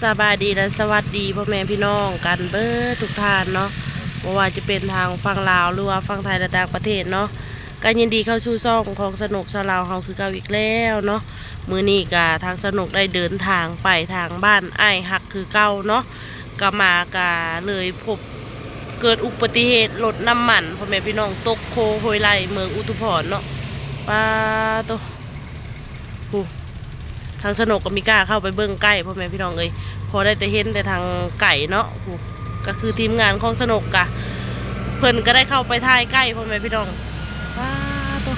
ສະບາຍດີ ແລະ ສະຫວັດດີພໍ່ແມ່ພີ່ນ້ອງກັນເບິດທຸກທ່ານເນາະ, ບໍ່ວ່າຈະເປັນທາງຝັ່ງລາວ ຫຼືວ່າຝັ່ງໄທ ແລະ ຕ່າງປະເທດເນາະ, ກໍຍິນດີເຂົ້າສູ່ຊ່ອງຂອງສະໜຸກຊາວລາວເຮົາຄືເກົ່າອີກແລ້ວເນາະ. ມື້ນີ້ກໍທາງສະໜຸກໄດ້ເດີນທາງໄປທາງບ້ານອ້າຍຮັກຄືເກົ່າເນາະ, ກໍມາກໍເລີຍພົບ ເກີດອຸບັດຕິເຫດລົດນ້ຳມັນ ພໍ່ແມ່ພີ່ນ້ອງ ຕົກໂຄຫ້ວຍໄລ່ ເມືອງອຸທຸພອນເນາະ. ປາໂຕ ຜູ້ ທາງສະໜຸກກໍມີກ້າເຂົ້າໄປເບິ່ງໃກ້ ພໍ່ແມ່ພີ່ນ້ອງເອີຍ, ພໍໄດ້ແຕ່ເຫັນແຕ່ທາງໄກເນາະ. ຜູ້ ກໍຄືທີມງານຂອງສະໜຸກກະ ເພິ່ນກໍໄດ້ເຂົ້າໄປຖ່າຍໃກ້ ພໍ່ແມ່ພີ່ນ້ອງ. ປາໂຕ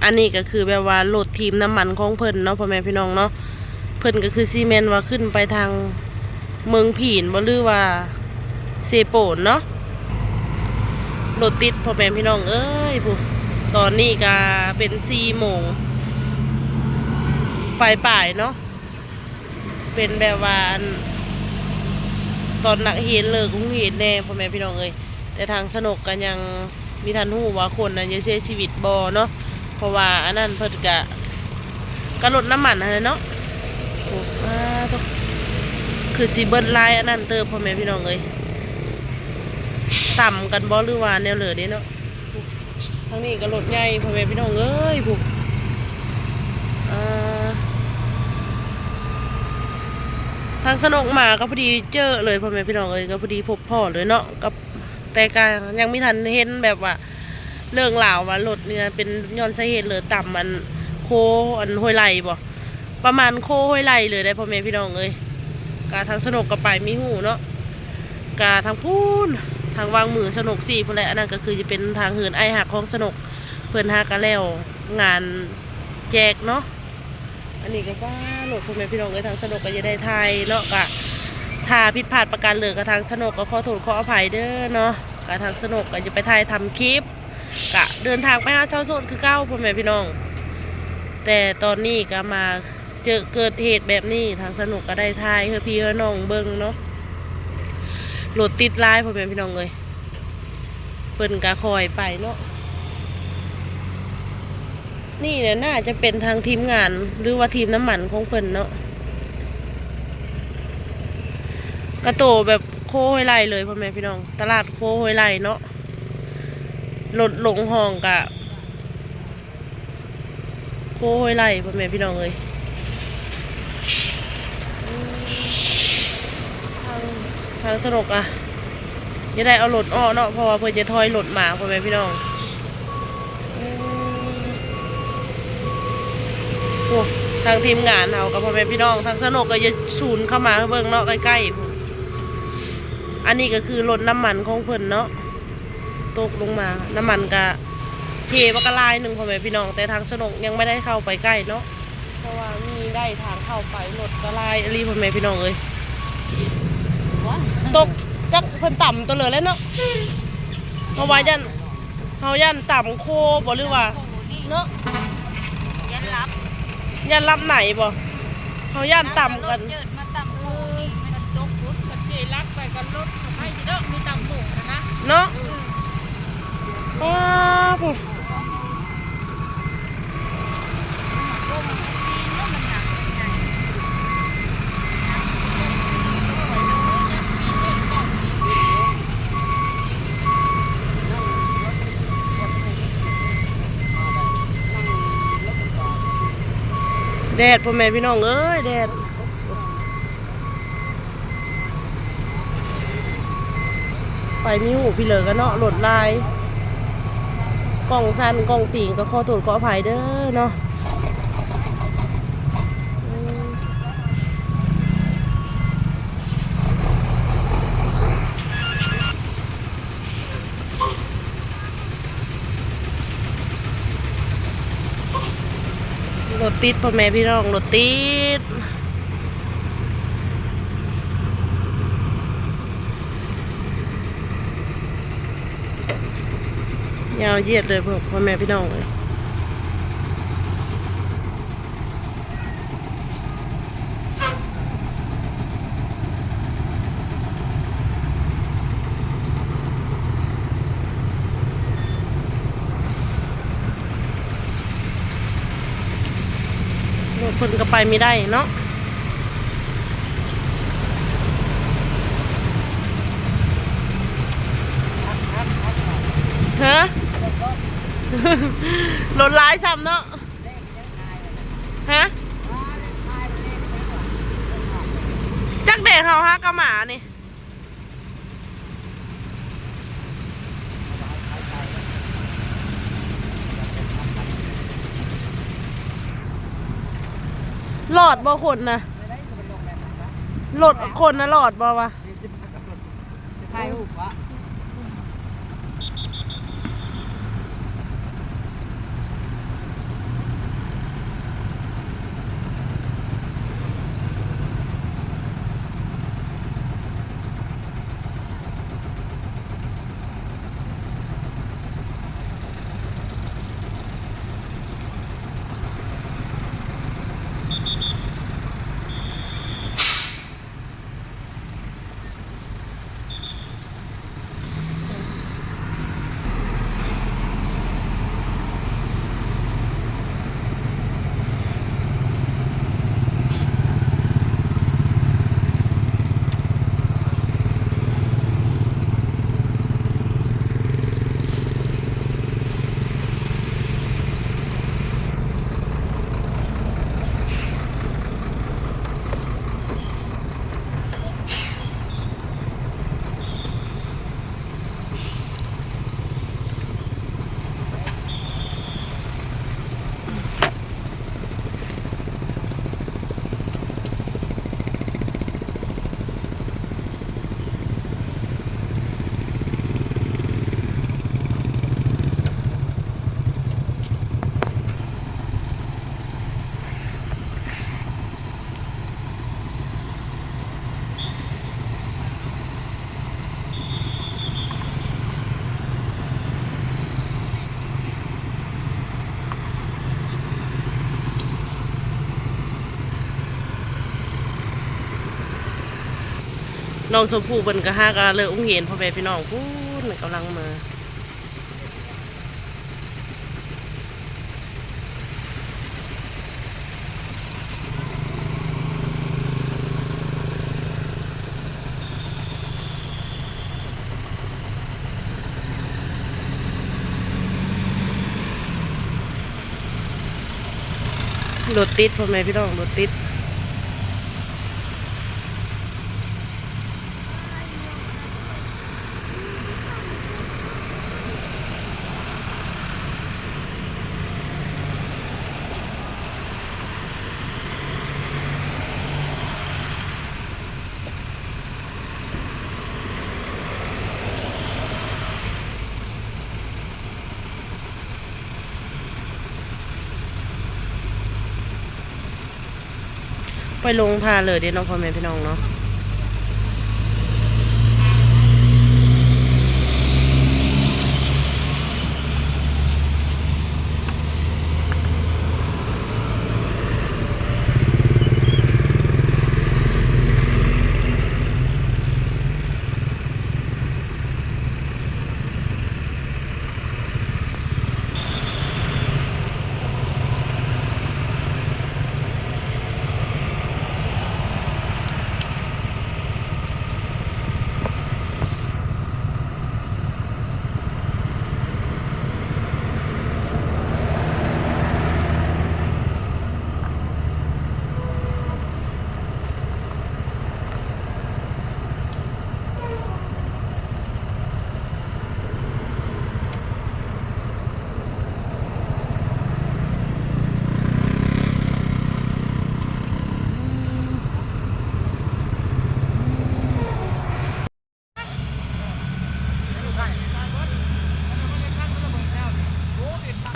ອັນນີ້ກໍຄືແບບວ່າລົດຖີບນ້ຳມັນຂອງເພິ່ນເນາະ ພໍ່ແມ່ພີ່ນ້ອງເນາະ, ເພິ່ນກໍຄືຊິແມ່ນວ່າຂຶ້ນໄປທາງເມືອງພີນບໍ ຫຼືວ່າເຊໂປນເນາະ. ລົດຕິດ ພໍ່ແມ່ພີ່ນ້ອງເອີຍ ຜູ້ ຕອນນີ້ກໍເປັນສີ່ໂມງປາຍໆເນາະ, ເປັນແບບວ່າ ອັນ ຕອນນັກຮຽນເລີກໂຮງຮຽນແດ່ ພໍ່ແມ່ພີ່ນ້ອງເອີຍ. ແຕ່ທາງສະໜຸກກໍຍັງ ມີທ່ານຮູ້ວ່າຄົນນັ້ນຈະເສຍຊີວິດບໍ່ເນາະ, ເພາະວ່າອັນນັ້ນເພິ່ນກະ ກະລົດນ້ຳມັນຫັ້ນແຫຼະເນາະ. ໂອ້ ປາໂຕ ຄືຊິເບິດຫຼາຍອັນນັ້ນເຕີບ ພໍ່ແມ່ພີ່ນ້ອງເອີຍ, ຕຳກັນບໍ່ ຫຼືວ່າແນວເລີເດ້ເນາະ. ທາງນີ້ກໍລົດໃຫຍ່ ພໍ່ແມ່ພີ່ນ້ອງເອີຍ ຜູ້ ອ່າ ທາງສະໜຸກມາກໍພໍດີເຈີເລີຍ ພໍ່ແມ່ພີ່ນ້ອງເອີຍ, ກໍພໍດີພົບພໍ້ເລີຍເນາະ ກັບ ແຕ່ກໍຍັງມີທັນເຫັນແບບວ່າເລື່ອງລາວວ່າລົດນີ້ນະ ເປັນຍ້ອນສາເຫດເລີຕຳອັນໂຄ ອັນຫ້ວຍໄລ່ບໍ ປະມານໂຄຫ້ວຍໄລ່ເລີຍໄດ໋ ພໍ່ແມ່ພີ່ນ້ອງເອີຍ. ກະທາງສະໜຸກກໍໄປມີຮູ້ເນາະ, ກະທາງພຸ້ນ ທາງຫວ່າງມືສະໜຸກຊີ້ພຸ້ນແຫຼະ. ອັນນັ້ນກໍຄືຈະເປັນທາງເຮືອນອ້າຍຮັກຂອງສະໜຸກ, ເພິ່ນຫາກະແລ້ວງານແຈກເນາະ. ອັນນີ້ກໍວ່າລົດ ພໍ່ແມ່ພີ່ນ້ອງເອີຍ, ທາງສະໜຸກກໍຈະໄດ້ຖ່າຍເນາະ, ກະຖ້າຜິດພາດປະການເລີກະທາງສະໜຸກກໍຂໍໂທດຂໍອະໄພເດີເນາະ. ກະທາງສະໜຸກກໍຈະໄປຖ່າຍທຳຄລິບ, ກະເດີນທາງໄປຫາຊາວໂສດຄືເກົ່າ ພໍ່ແມ່ພີ່ນ້ອງ. ແຕ່ຕອນນີ້ກໍມາເຈີເກີດເຫດແບບນີ້, ທາງສະໜຸກກໍໄດ້ຖ່າຍໃຫ້ພີ່ໃຫ້ນ້ອງເບິ່ງເນາະ. ລົດຕິດຫຼາຍ ພໍ່ແມ່ພີ່ນ້ອງເອີຍ. ເພິ່ນກະຄ່ອຍໄປເນາະ. ນີ້ແຫຼະ ໜ້າຈະເປັນທາງທີມງານ ຫຼືວ່າທີມນ້ຳມັນຂອງເພິ່ນເນາະ. ກະໂຕແບບໂຄຫ້ວຍໄລ່ເລີຍ ພໍ່ແມ່ພີ່ນ້ອງ, ຕະຫຼາດໂຄຫ້ວຍໄລ່ເນາະ. ລົດລົງຮ່ອງກະ ໂຄຫ້ວຍໄລ່ ພໍ່ແມ່ພີ່ນ້ອງເອີຍ. ທາງ ທາງສະໜຸກອະ ຢ່າໄດ້ເອົາລົດອອກເນາະ, ເພາະວ່າເພິ່ນຈະຖອຍລົດມາ ພໍ່ແມ່ພີ່ນ້ອງ. ໂອ້ ທາງທີມງານເຮົາກັບພໍ່ແມ່ພີ່ນ້ອງ ທາງສະໜຸກກໍຢ່າສູນເຂົ້າມາເບິ່ງເນາະ ໃກ້ໆ. ອັນນີ້ກໍຄືລົດນ້ຳມັນຂອງເພິ່ນເນາະ ຕົກລົງມາ, ນ້ຳມັນກະເທມາກະລາຍໜຶ່ງ ພໍ່ແມ່ພີ່ນ້ອງ, ແຕ່ທາງສະໜຸກຍັງບໍ່ໄດ້ເຂົ້າໄປໃກ້ເນາະ, ເພາະວ່າມີໄດ້ທາງເຂົ້າໄປ, ລົດກະລາຍອີ່ຫຼີ ພໍ່ແມ່ພີ່ນ້ອງເອີຍ. ຕົກຈັກເພິ່ນຕຳຕົວເລີແລ້ວເນາະ, ເພາະວ່າຢ້ານ ເຮົາຢ້ານຕຳໂຄບໍ ຫຼືວ່າ ເນາະ ຢ້ານຫຼັບ ຢ້ານຫຼັບໃນບໍ? ເຮົາຢ້ານຕຳກັນ ເຈີດມາຕຳໂຄນີ້ມັນຕົກພຸ້ນ ມັນຊິຫຼັບໄປກັບລົດໄຟຢູ່ເນາະ ມີຕຳໂມງນະ ເນາະ. ອືມ ອ້າ ພຸ້ນ ແດດ ພໍ່ແມ່ພີ່ນ້ອງເອີຍ ແດດ. ໄປມີຫູພີເລີກັນເນາະ ລົດຫຼາຍ ກ້ອງສັ່ນກ້ອງຕີງກໍຂໍໂທດຂໍອະໄພເດີເນາະ. ລົດຕິດ ພໍ່ແມ່ພີ່ນ້ອງ ລົດຕິດ ຍາວຢຽດເລີຍ ພໍ່ແມ່ພີ່ນ້ອງເອີຍ. ລົດເພິ່ນກໍໄປມີໄດ້ເນາະ. ຮະ? ລົດຫຼາຍຊ້ຳເນາະ. ຮະ? ຈັກແດ່ ເຮົາຫາກະໝານີ້. ລອດບໍ່ຄົນນະ? ລົດຄົນນະລອດບໍ່ວະ? ຖ່າຍຮູບວະ? ນ້ອງຊົມພູເພິ່ນກະຫາກະເລີກໂຮງຮຽນ ພໍ່ແມ່ພີ່ນ້ອງ ພຸ້ນກຳລັງມາ. ລົດຕິດ ພໍ່ແມ່ພີ່ນ້ອງ ລົດຕິດ. ໄປລົງທ່າເລີຍເດ້ເນາະ ພໍ່ແມ່ພີ່ນ້ອງເນາະ.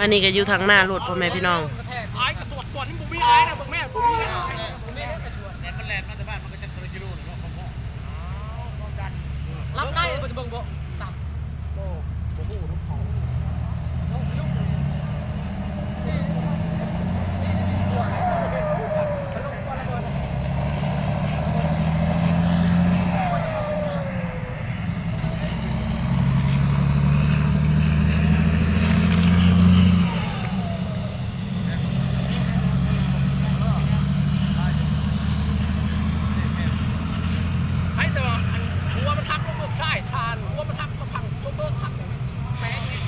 ອັນນີ້ກະຢູ່ທາງໜ້າລົດ ພໍ່ແມ່ພີ່ນ້ອງ. ລັບໄດ້ບໍ່ ເບິ່ງບໍ່? ໃຫ້ແຕ່ວ່າອັນຫົວມັນຫັກລົງເບິ່ງຊ້າຍ ຖ້າຫົວມັນຫັກກໍພັງລົງເບິ່ງຄັກແບບນີ້ ແປງນີ້.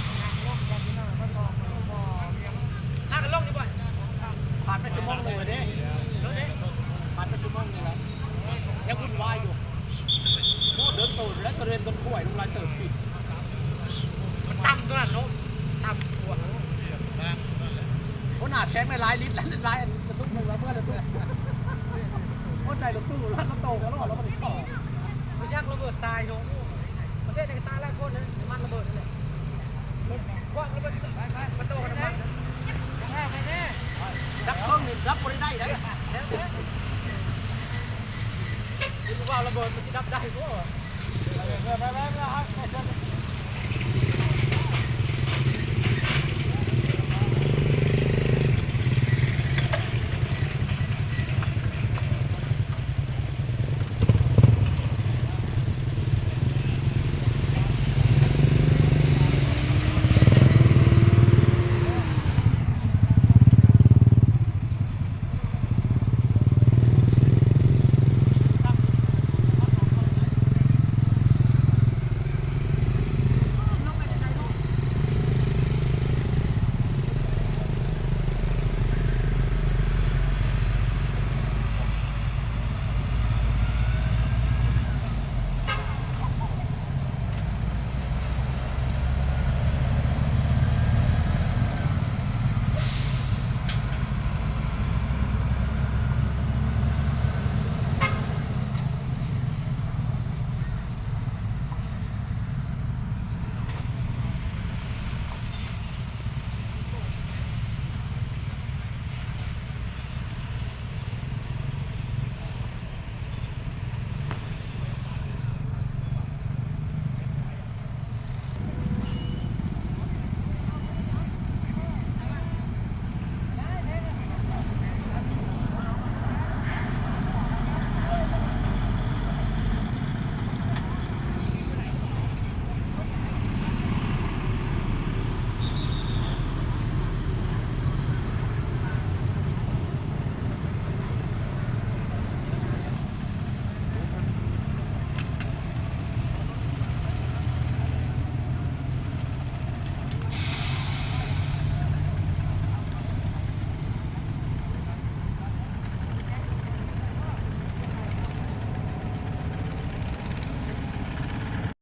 ຫຼາຍອັນ ກະຕຸກໜຶ່ງລະເບີດລະຕຸກ ຄົນໃດລະຕຸກລະໂຕກະໂລດລະບໍ່ໄດ້ຊອກ ບໍ່ຈັກລະເບີດຕາຍໂດນ ປະເທດໃດກະຕາຍຫຼາຍຄົນເດ້ ນ້ຳມັນລະເບີດນັ້ນແຫຼະ ຄວັກລະເບີດ ໄປໆ ມັນໂຕກະນ້ຳມັນ ດັບເຄິ່ງນີ້ດັບບໍ່ໄດ້ໃດ ແລ້ວແຕ່ ເວົ້າລະເບີດມັນຊິດັບໄດ້ບໍ່?